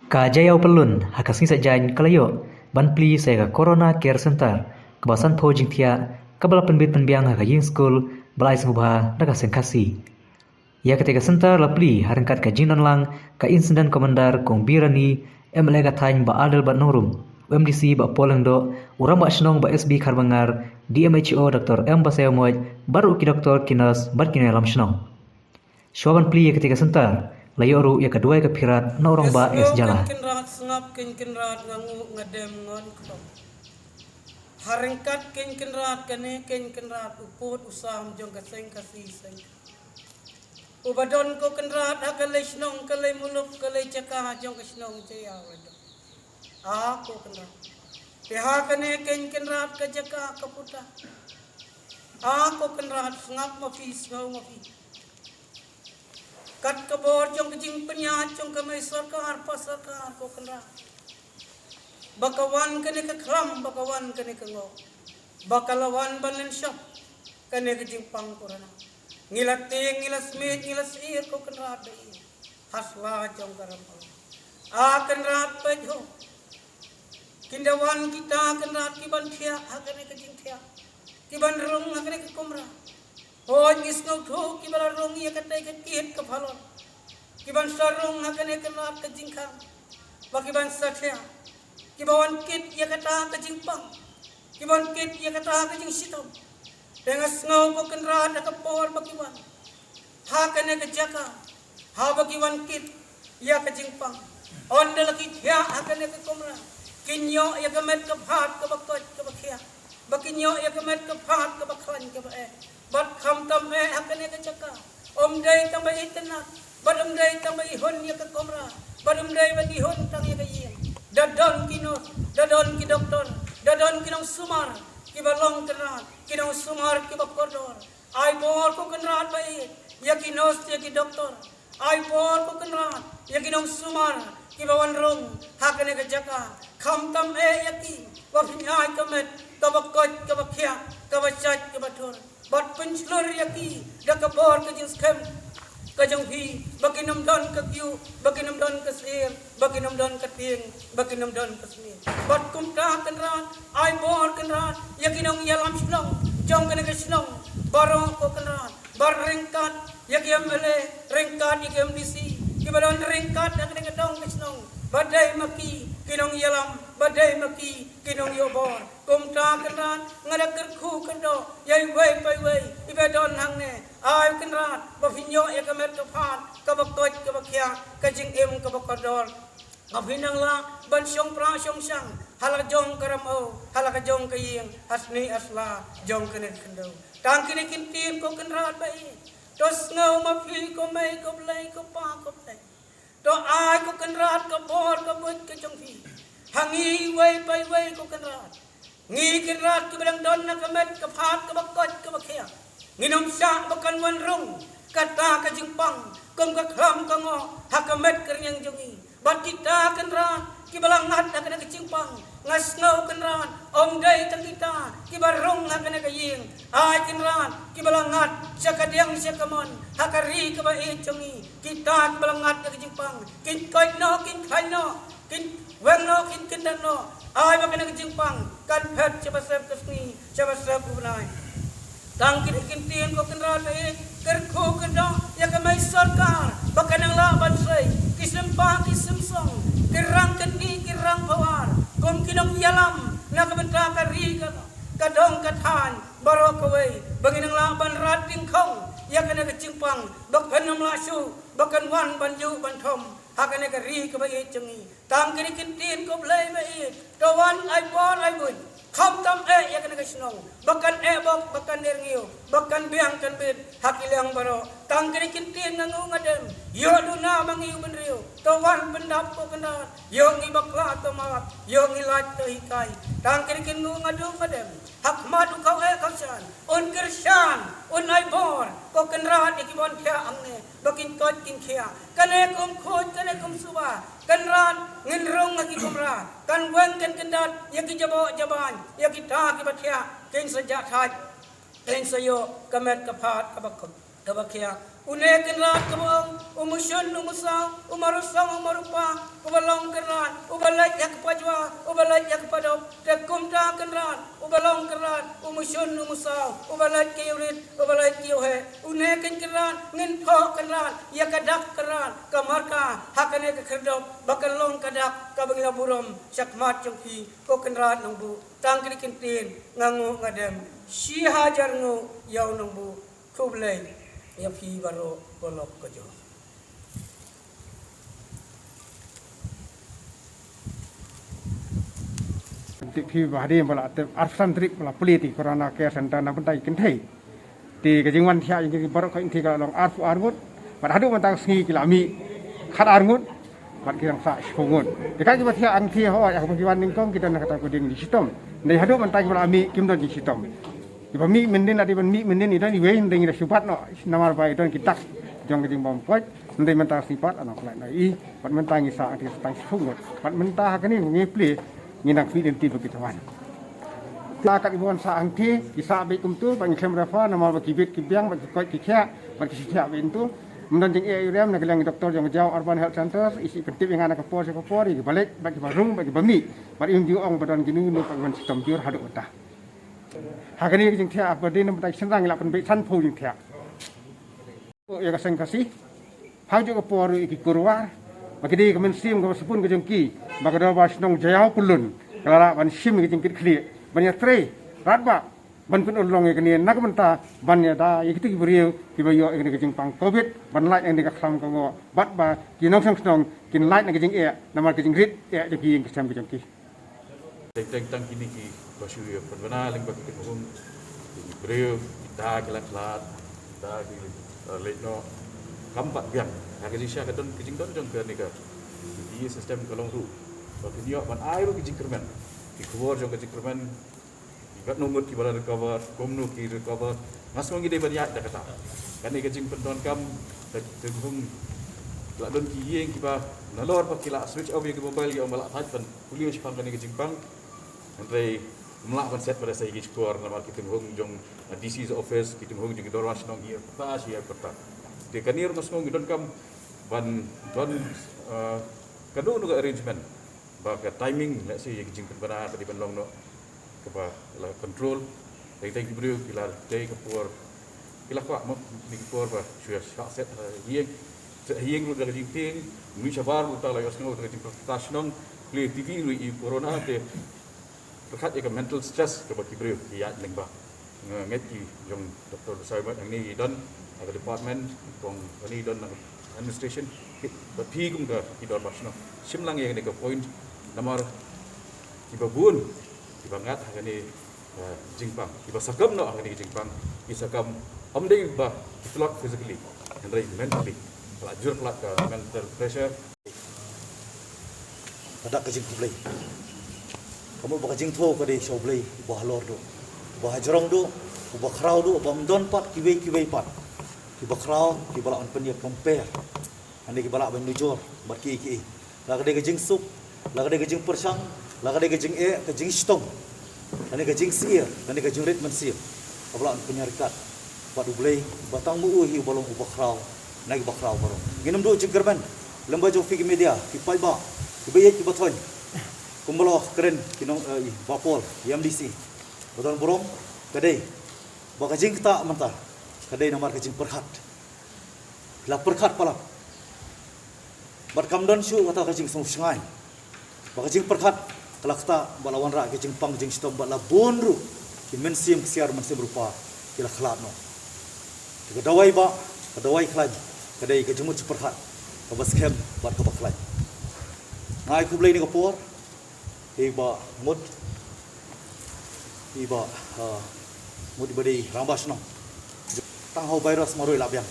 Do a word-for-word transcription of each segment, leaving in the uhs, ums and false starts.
Ka Jaiaw Pyllun ha ka sngi Saitjaiñ ka la ïoh ban plie sa ïa ka Corona Care Center kaba sanphew jingthiah, kaba la pynbit pynbiang ha ka ïing skul ba la ai sngewbha da ka seng Khasi. Ïa katei ka center la plie ha ryngkat ka jingdon lang ka Incident Commander Kong Birani, M L A ka thaiñ Bah Adelbert Nongrum, u M D C Bah Paul Lyngdoh, u Rangbah Shnong Bah S B Kharbangar, D M H O Doctor M Basaiawmoit, bad ruh ki doktor, ki nurse bad ki nongïalam shnong. Shuwa ban plie ïa katei ka center, la ïoh ruh ïa ka duwai ka phirat na u Rangbah S Jala. Kynrad sngap, kynrad nga nguh nga dem ngon khlong. Ha ryngkat kynrad kane, kynrad u pud u sam jong ka seng Khasi seng. Uba don ko kynrad ha ka lei shnong, ka lei muluk, ka lei jaka jong ka shnong Jaiaw. A ko kynrad. Te ha kane kynrad ka jaka ka puta. A ko kynrad, sngap ma phi, sngew ma phi. Kat ka bor jong ka jingpynïaid jong ka mei sorkar, pa sorkar ko kynrad. Ba ka wan kane ka khlam, ba ka wan kane ka ngoh. Ba ka la wan ban lynshop kane ka jingpang Corona. Ngi la tieng, ngi la smiej, ngi la syier ko kynrad ba ïeit. Ha sla jong ka Ram Au. A kynrad peit ho. Kin da wan kita kynrad ki ban thiah ha kane ka jingthiah. Ki ban rung ha kane ka kumra. Hooid, ngi sngewthuh kiba la rung ïa katei ka kit ka phalot. Ki ban sa rung ha kane kynrad ka jingkhang. Ba ki ban sa thiah. Kiba wan kit ïa kata ka jingpang. Ki ban kit ïa kata ka jingshitom. Te nga sngew ko kynrad ha ka por ba ki wan ha kane ka jaka, haba ki wan kit ïa ka jingpang, ynda la ki thiah ha kane ka kumra, kin ïoh ïa ka met ka phad kaba koit kaba khiah, ba kin ïoh ïa ka met ka phad kaba khlaiñ kaba eh. Bad khamtam eh ha kane ka jaka, ym dei tang ba i tynnat, bad ym dei tang ba i hun ïa ka kumra, bad ym dei ba i hun tang ïa ka ïing. Da don ki nurse, da don ki doktor, da don ki nongsumar kiba long kynrad, ki nongsumar kiba kordor. Ai bor ko kynrad ba ïeit ïa ki nurse, ïa ki doktor. Ai bor ko kynrad ïa ki nongsumar kiba wan rung ha kane ka jaka. Khamtam eh ïa ki ba phin ai ka met kaba koit kaba khiah, kaba jait kaba thur. Bad pynshlur ïa ki da ka bor ka jingskhem ka jong phi, ba kin ym don ka kyiuh, ba kin ym don ka syier, ba kin ym don ka tieng, ba kin ym don ka smiej. Bad kumta kynrad, ai bor kynrad ïa ki nongïalam shnong jong kane ka shnong baroh ko kynrad, bad ryngkat ïa ki M L A, ryngkat ïa ki M D C, kiba don ryngkat ïa kane ka dong ka shnong, ba dei ma ki ki nongïalam, ba dei ma ki ki nongïoh bor. Kumta kynrad, nga da kyrkhu kyrdoh ïa iwei pa iwei iba don hangne. Ai kynrad, ba phin ïoh ïa ka met ka phad kaba koit kaba khiah, ka jingim kaba kordor. Ba phin nang lah ban shong prah shong shang ha la ka jong ka Ram Au, ha la ka jong ka ïing, ha snieh ha sla jong kane ka khyndew. Tang kine ki ktien ko kynrad ba ïeit, to sngew ma phi ko mei ko Blei, ko pa ko Blei. To ai ko kynrad ka bor ka buit ka jong phi ha ngi iwei pa iwei ko kynrad. Ngi kynrad kiba dang don ha ka met ka phad kaba koit kaba khiah, ngin ym shah ba kan wan rung kata ka jingpang kum ka khlam ka ngoh ha ka met ka rynïeng jong ngi. Bad kita kynrad kiba la ngat ha kane ka jingpang, nga sngew kynrad, ym dei tang kita kiba rung ha kane ka ïing. Ai kynrad kiba la ngat sha ka diang sha ka mon ha ka ri kaba ïeit jong ngi, kita kiba la ngat ha ka jingpang, kin koit noh, kin khlaiñ noh, kin weng noh, kin kyndat noh. Ai ba kane ka jingpang kan phet sha ba sep ka sngi, sha ba sep u bnai. Tang kine ki ktien ko kynrad ba ïeit, kyrkhu kyrdoh ïa ka mei sorkar ba kan nang lah ban sei ki sympa ki symsong, ki rang kyndi ki rang pawar, kum ki nongïalam na ka bynta ka ri ka, ka dong ka thaiñ baroh kawei, ba ngin nang lah ban rat dyngkhong ïa kane ka jingpang, ba kan ym lah shuh ba kan wan ban ïuh ban thom ha kane ka ri kaba ïeit jong ngi. Tang kine ki ktien ko Blei ba ïeit, to wan ai bor ai buit. Khamtam eh ïa kane ka shnong ba kan eh bok, ba kan eh rngiew, ba kan biang kan bit ha ki liang baroh. Tang kine ki ktien nga nguh nga dem, ïoh duna ma ngi u bynriew. To wan pyndap ko kynrad, ïoh ngi bakla to map, ïoh ngi lait to hikai. Tang kine ki nguh nga duh nga dem ha khmat u khaw eh khaw shan, un kyrshan, un ai bor ko kynrad ïa ki ban thiah hangne ba kin koit kin khiah. Kane kum khuid, kane kum suba. Kynrad, ngin rung ha ki kumra, kan weng kan kyndat ïa ki jaboh jabain, ïa kita kiba thiah, kin sa jah thait, kin sa ïoh ka met ka phad kaba koit kaba khiah. Une Kynrad kaba ong, u mashun, u masaw, u marusong, u marupa, uba long Kynrad, uba leit ïa ka pajwa, uba leit ïa ka padop, te kumta Kynrad, uba long Kynrad, u mashun, u masaw, uba leit ki urit, uba leit ki uhe, une Kynrad, ngin thoh Kynrad, ïa ka dak Kynrad, ka marka, ha kane ka khyrdop, ba ka long ka dak, kaba ngi la burom, shakhmat jong phi, ko Kynrad Nongbuh, tang kine ki ktien, nga nguh nga dem, shi hajar nguh, ïa u Nongbuh, khublei, ïa phi baroh, ko lok ko jor. Tip phi ba hadien ba la tip arphew san tarik ba la plie ti Corona Care Center na bynta ki kynthei. Te ka jingwan thiah jong ki baroh ka kynthei ka la long arphew ar ngut. Bad haduh mynta ka sngi ki la mih khat ar ngut. Bad ki dang sah shiphew ngut. Te ka kiba thiah ang thiah ho ïa kaba ki wan nyngkong ki don na kata ka ding jingshitom. Hynrei haduh mynta kiba la mih kim don jingshitom. Kiba mih myndin, lada ban mih myndin i don iwei, hynrei ngi da shu bat noh namar ba i don ki dak jong ka jingbym poi. Hynrei mynta ka sngi pat ano khlaiñ noh i, bad mynta ngi sah ang thiah tang shiphew ngut. Bad mynta ha kane ngi plie, ngi nang plie lynti ba ki ta wan. Te kat i ba wan sah ang thiah, ki sah beit kumtu, bad ngi khlem refer namar ba ki bit ki biang, bad ki koit ki khiah, bad ki shu thiah beit kumtu. Ym don jingeh ïa u rem na ka liang i doktor jong ka Jaïaw Urban Health Centre, i shu pyntip ïa nga na ka por sha ka por, ïa kiba leit, bad kiba rung, bad kiba mih, bad ym ju ong ba don kino kino, bad ban shitom jur haduh mynta. Ha kane ka jingthiah ba dei na bynta ki shynrang ngi la pynbeit sanphew jingthiah. Ïa ka seng Khasi. Ha kajuh ka por ïa ki kurwar. Ba ki dei ka mynsiem kaba sbun ka jong ki. Ba ka dorbar shnong Jaïaw Pyllun ka la lah ban shim ïa ka jingkitkhlieh ban ïatrei radbah ban pynurlong ïa kane na ka bynta ban ïada ïa kita ki briew kiba ïoh ïa kane ka jingpang Covid ban lait ïa kane ka khlam ka ngoh bad ba ki nongshong shnong kin lait na ka jingeh namar ka jingrit eh jong ki ïing ki sem ka jong ki. Teng teng tang kine kiba shu ïa pynbna lyngba ki kynhun, ki briew, kita ki la khlad, kita ki, eh, leit noh. Kam pat biang. Ha ka jingshisha ka don, ka jingdon jong kane ka, ki system ka long ruh ba kin ïoh ban ai ruh ki jingkyrmen, ki khubor jong ka jingkyrmen, ki katno ngut kiba la recover, kumno ki recover. Nga sngew ngi dei ban ïaid da kata. Kane ka jingpyndonkam, ka jingkhum, la don ki ïing kiba nalor ba ki la switch off ïa ki mobile, ki ong ba la thait ban pule shaphang kane ka jingpang. Hynrei ym lah ban set ba da sa ïa ki shkor namar ki kynhun jong, uh, D C's office, ki kynhun jong ki dorbar shnong ïa pyrta shi ïa pyrta. Te kane ruh nga sngew ngi donkam ban don, uh, kano kano ka arrangement ba ka timing lehse ïa ki jingpynbna ka dei ban long noh kaba la control. Teng teng ki briew ki la tei ka por, ki la kwah mo kine ki por ba shu ïa shah set ha ïing, set ha ïing ruh da ka jingtieng, mih shabar ruh ta la ïohsngew da ka jingpyrta shnong, plie T V ruh i corona te pyrkhat ïa ka mental stress kaba ki briew ki ïaid lyngba. Nga ngeit ki jong Doctor Basaiawmoit hangne i don ha ka department, kong hangne i don ha ka administration, ki, bad phi kum ka ki dorbar shnong. Shim lang ïa kane ka point namar kiba bun kiba ngat ha kane, eh, jingpang, kiba sakam noh ha kane jingpang, ki sakam ym dei ba ki tlot physically, hynrei mentally. Ka la jur palat ka mental pressure. Ka dak ka jingkhublei. Ka mut ba ka jingthoh ka dei sha U Blei uba halor duh, uba hajrong duh, uba khraw duh, uba ym don pat kiwei kiwei pat kiba khraw, kiba lah ban pynïa compare. Hangne kiba lah ban nujor bad kiei kiei. La ka dei ka jingsuk, la ka dei ka jingpyrshang, la ka dei ka jingeh, ka jingshitom, lane ka jingsyier, lane ka jingrit mynsiem, kaba lah ban pynïaryngkat bad U Blei ba tang ma u hi uba long uba khraw na kiba khraw baroh. Ngin ym duh jingkyrmen lyngba jong phi ki media, ki paidbah, kiba ïeit kiba thoiñ, kumba la kren ki nong, eh, i Bah Paul, i M D C, ba don burom, ka dei ba ka jingktah mynta ka dei namar ka jingpyrkhat. La pyrkhat palat. Bad kam don shuh kata ka jingsngewshngaiñ ba ka jingpyrkhat ka la ktah bad la wanrah ka jingpang jingshitom bad la bun ruh ki mynsiem ksiar mynsiem rupa ki la khlad noh. Te ka dawai ba, ka dawai khlaiñ ka dei ka jingmut jingpyrkhat kaba skhem bad kaba khlaiñ. Nga ai khublei ïa kane ka por. Iba mut, iba, ah, mut iba dei rangbah shnong. Tang ha u virus marwei la biang.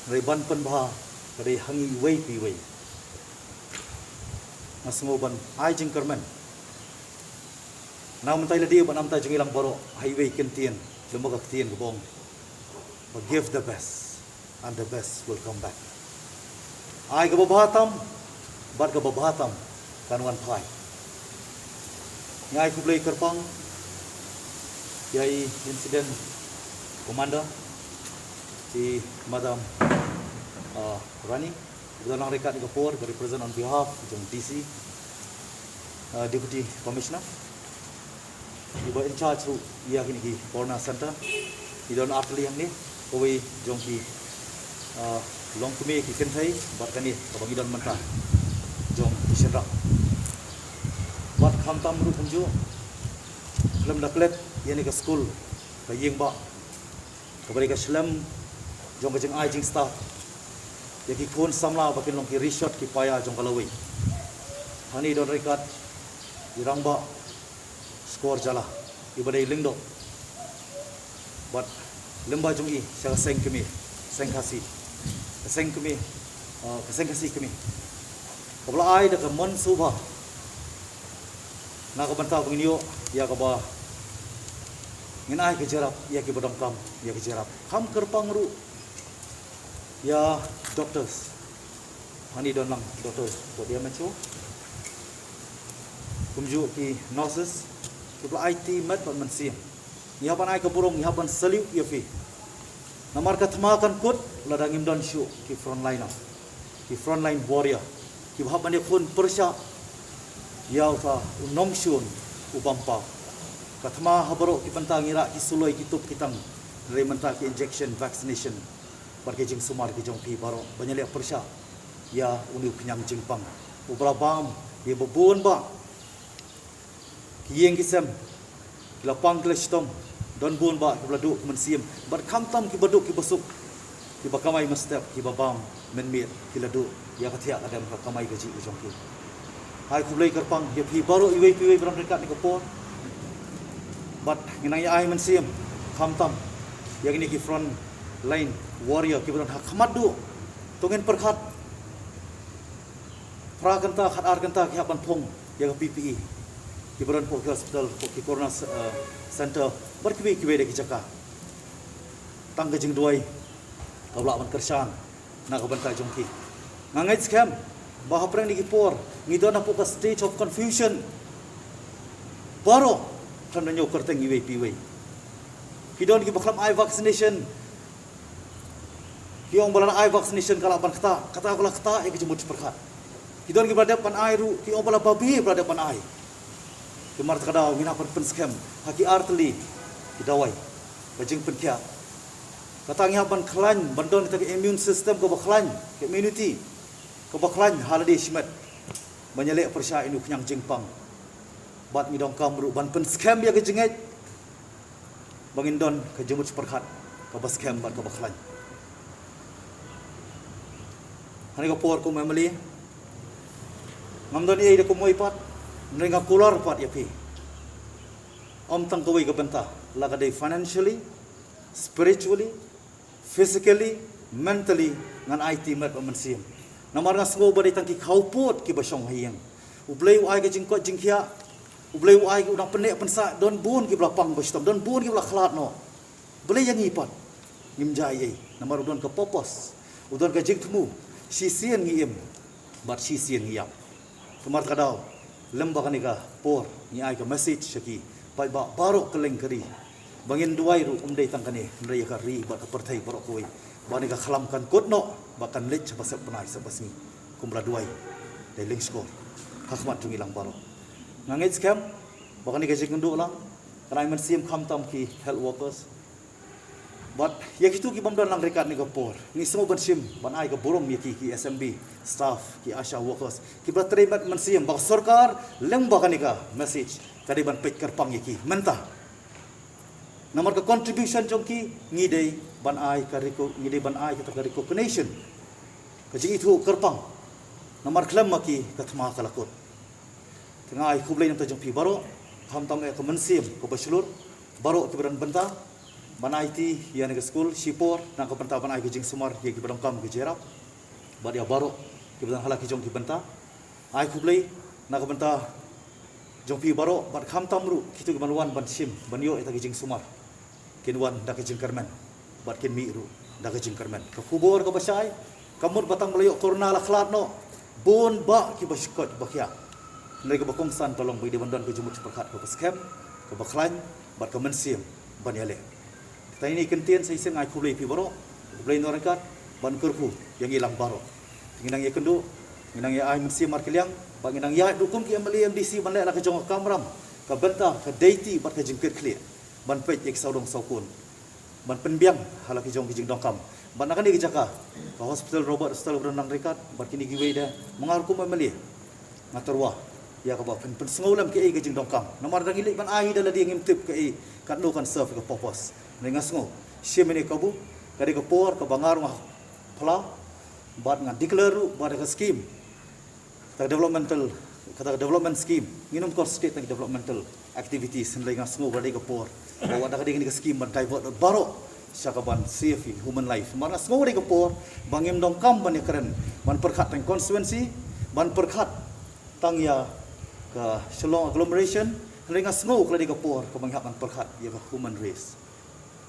Hynrei ban pynbha ka dei ha ngi iwei pa iwei. Nga sngew ban ai jingkyrmen. Namar mynta i lade bad namar mynta jong ngi lang baroh ha iwei i kyntien, lyngba ka ktien kaba ong ba give the best and the best will come back. Ai kaba bha tam bad kaba bha tam kan wan phai. Ngi ai khublei kyrpang ïa i Incident Commander, i Madam Rani, uba don lang ryngkat ïa ka por, ba represent on behalf jong D C, uh, Deputy Commissioner, uba in charge ruh ïa kine ki corona center. Ngi don artylli hangne, kawei jong ki, uh, longkmie ki kynthei bad kane kaba ngi don mynta jong ki shynrang. Bad khamtam ruh kumjuh, khlem da klet ïa kane ka skul, ka ïing ba kaba dei ka shlem jong ka jingai jingstad ïa ki khun samla ba kin long ki rishot ki paia jong ka lawei. Hangne don ryngkat i Rangbah Shkor Jala, iba dei lyngdoh bad lyngba jong i sha ka seng kmie, seng Khasi, ka seng kmie, uh, ka seng Khasi kmie, kaba la ai da ka mon sngewbha na ka bynta ba ngin ïoh ïa kaba ngin ai ka jingïarap ïa kiba donkam ïa ka jingïarap. Kham kyrpang ruh ïa doctors. Hangne don lang doctors ba dei amateur, kumjuh ki nurses, kiba la aiti met bad mynsiem. Ngi hap ban ai ka burom, ngi hap ban salute ïa phi. Namar ka thma kan kut lada ngim don shuh ki frontliner, ki frontline warrior, kiba hap ban ïakhun pyrshah ïa uta u nongshun u bam paw. Ka thma ha baroh ki bynta, ngi rah ki suloi, ki tup, ki tang, hynrei mynta ki injection, vaccination bad ki jingsumar ki jong phi baroh ban ïaleh pyrshah ïa une u khñiang jingpang uba la bam ïa ba bun bah ki ïing ki sem, ki la pang ki la shitom. Don bun bah kiba la duh ki mynsiem bad khamtam kiba duk kiba suk, kiba kamai mynstep, kiba bam mynmiet, ki la duh ïa ka thiah ka dem, ka kamai kajih ka jong ki. Ai khublei kyrpang ïa phi baroh iwei pa iwei ba don ryngkat ha kane ka por. Bad ngin nang ïa ai mynsiem khamtam ïa kine ki front line warrior kiba don ha khmat duh. To ngin pyrkhat, phra kynta, khat ar kynta ki hap ban phong ïa ka P P E kiba don hapoh ki hospital, hapoh ki corona, eh, center bad kiwei kiwei de ki jaka. Tang ka jingduwai kaba lah ban kyrshan na ka bynta jong ki. Nga ngeit skhem ba hapdeng kine ki por ngi don hapoh ka stage of confusion baroh, khlem da ñiew kyrteng iwei pa iwei. Ki don kiba khlem ai vaccination, ki ong ba lada ai vaccination ka lah ban ktah, kata ka la ktah ïa ka jingmut jingpyrkhat. Ki don kiba la dep ban ai ruh, ki ong ba la babe ba la dep ban ai. Te namar kata ka daw ngin hap ban pynskhem ha ki artylli ki dawai, ka jingpynkhiah. Kata ngi hap ban khlaiñ, ban don kata ka immune system kaba khlaiñ, ka immunity kaba khlaiñ ha lade shimet ban ïaleh pyrshah ïa une u khñiang jingpang. Bad ngi donkam ruh ban pynskhem ïa ka jingngeit ba ngin don ka jingmut jingpyrkhat kaba skhem bad kaba khlaiñ. Ha kane ka por kum M L A, ngam don ei ei da kumwei pat, hynrei nga kular pat ïa phi. Ym tang kawei ka bynta, la ka dei financially, spiritually, physically, mentally, ngan aiti met bad mynsiem. Namar nga sngew ba dei tang ki khawpud kiba shong ha ïing. U Blei u ai ka jingkoit jingkhiah, U Blei u ai, u nang pynneh pynsah, don bun kiba la pang ba shitom, don bun kiba la khlad noh. Balei ïa ngi pat ngim jia ei ei? Namar u don ka purpose, u don ka jingthmu. Shisien ngi im bad shisien ngi ïap. Te namar kata ka daw, lem bad kane ka por, ngi ai ka message sha ki paidbah baroh kylleng ka ri ba ngin duwai ruh ym dei tang kane, hynrei ïa ka ri bad ka pyrthei baroh kawei, ba kane ka khlam kan kut noh, ba kan leit sha ba sep bnai sep ba sngi kum ba la duwai da i Lyngskor ha khmat jong ngi lang baroh. Nga ngeit skhem ba kane ka jingkynduh lang kan ai mynsiem khamtam ki health workers. Bad ïa kito ki bym don lang ryngkat ha kane ka por, ngi sngew ban shim, ban ai ka burom ïa ki, ki S M B staff, ki ASHA workers, kiba la trei met mynsiem, ba ka sorkar lem bad kane ka message ka dei ban peit kyrpang ïa ki mynta. Namar ka contribution jong ki, ngi dei ban ai ka reco-, ngi dei ban ai kata ka recognition, ka jingithuh kyrpang. Namar khlem ma ki ka thma ka la kut. Te nga ai khublei na ka bynta jong phi baroh, khamtam ïa ka mynsiem kaba shlur, baroh kiba don bynta ban aiti ïa kane ka skul shipor, na ka bynta ban ai ka jingsumar ïa kiba donkam ka jingïarap. Bad ïa baroh kiba don ha la ki jong ki bynta, ai khublei na ka bynta jong phi baroh, bad khamtam ruh kito kiba wan ban shim, ban ïoh ïa kata ka jingsumar, kin wan da ka jingkyrmen bad kin mih ruh da ka jingkyrmen. Ka khubor kaba shai, ka mut ba tang ba la ïoh corona la khlad noh bun bah kiba shkoit ba khiah. Hynrei kaba kongsan ka long ba ngi dei ban don ka jingmut jingpyrkhat kaba skhem, kaba khlaiñ bad ka mynsiem ban ïaleh. Te ïa kane ka ktien sa shisien, nga ai khublei ïa phi baroh, khublei na u nongryngkat. ban kyrkhu ïa ngi lang baroh. Ngi nang ïakynduh, ngi nang ïa ai mynsiem markylliang, bad ngi nang ïa rukom ki M L A M D C ban leh la ka jong ka kamram, ka bynta, ka duty bad ka jingkitkhlieh ban peit ïa ki sawdong sawkun, ban pynbiang ha la ki jong ki jingdonkam. Bad na kane ka jaka, ka hospital Robert, hospital Brendan Ricard, bad kine kiwei de, ma nga rukom M L A nga tyrwa ïa kaba pyn pynsngew lem kaei ka jingdonkam. Namar da ngi leit ban ai da lade ngim tip kaei, katno kan serve ka purpose. Hynrei nga sngew, shim ïa kane ka kabu, ka dei ka por kaba nga ruh nga phla bad nga declare ruh ba da ka scheme, kata ka developmental, kata ka development scheme, ngin ym concentrate tang developmental activities. Hynrei nga sngew ba da ka por ba wat da ka dei kane ka scheme ban divert baroh sha kaban save human life. Namar nga sngew ba da ka por ba ngim donkam ban ïakren, ban pyrkhat tang constituency, ban pyrkhat tang ïa ka Shillong agglomeration. Hynrei nga sngew ka la dei ka por kaba ngi hap ban pyrkhat ïa ka human race,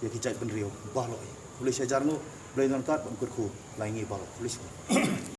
ïa ki jait bynriew baroh. Khublei shihajar nguh, Blei un ryngkat ban kyrkhu la ïa ngi baroh. Khublei shibun.